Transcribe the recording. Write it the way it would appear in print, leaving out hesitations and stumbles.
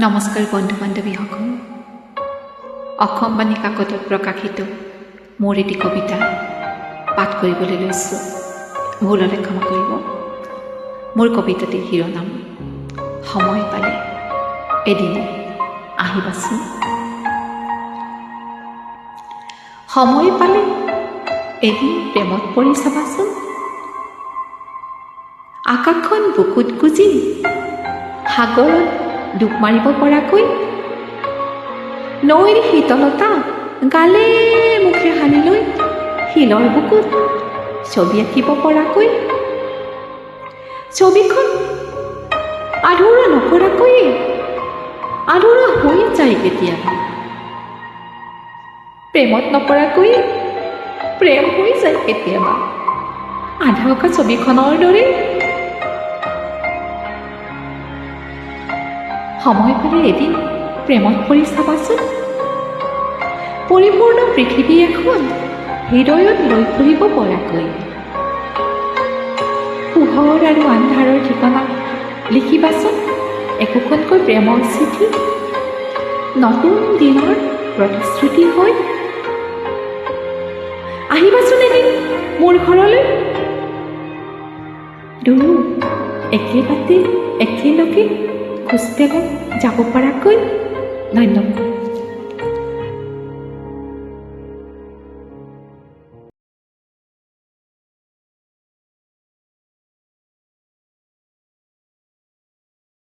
নমস্কাৰ বন্ধু বান্ধৱীসকল, অসম বাণী কাকতত প্ৰকাশিত মোৰ এটি কবিতা পাঠ কৰিবলৈ লৈছোঁ। ভুল হ'লে ক্ষমা কৰিব। মোৰ কবিতাটিৰ শিৰোনাম সময় পালে এদিন আহিবাচোন। সময় পালে এদিন প্ৰেমত পৰি চাবাচোন। আকাশখন বুকুত গুজি সাগৰত ডুব মাৰিব পৰাকৈ, নৈৰ শীতলতা গালে মুখে সানি লৈ শিলৰ বুকুত ছবি আঁকিব পৰাকৈ, ছবিখন আধৰুৱা নকৰাকৈয়ে আধৰুৱা হৈ যায় কেতিয়াবা। প্ৰেমত নপৰাকৈয়ে প্ৰেম হৈ যায় কেতিয়াবা, আধা অঁকা ছবিখনৰ দৰে। সময় পালে এদিন প্ৰেমত পৰি চাবাচোন। পৰিপূৰ্ণ পৃথিৱী এখন হৃদয়ত লৈ ফুৰিব পৰাকৈ, পোহৰ আৰু আন্ধাৰৰ ঠিকনা লিখিবাচোন একোখনকৈ প্ৰেমৰ চিঠি, নতুন দিনৰ প্ৰতিশ্ৰুতি হৈ। আহিবাচোন এদিন মোৰ ঘৰলৈ, দুয়ো একে বাটে একেলগে খোজ পেলাই যাব পৰাকৈ। ধন্যবাদ।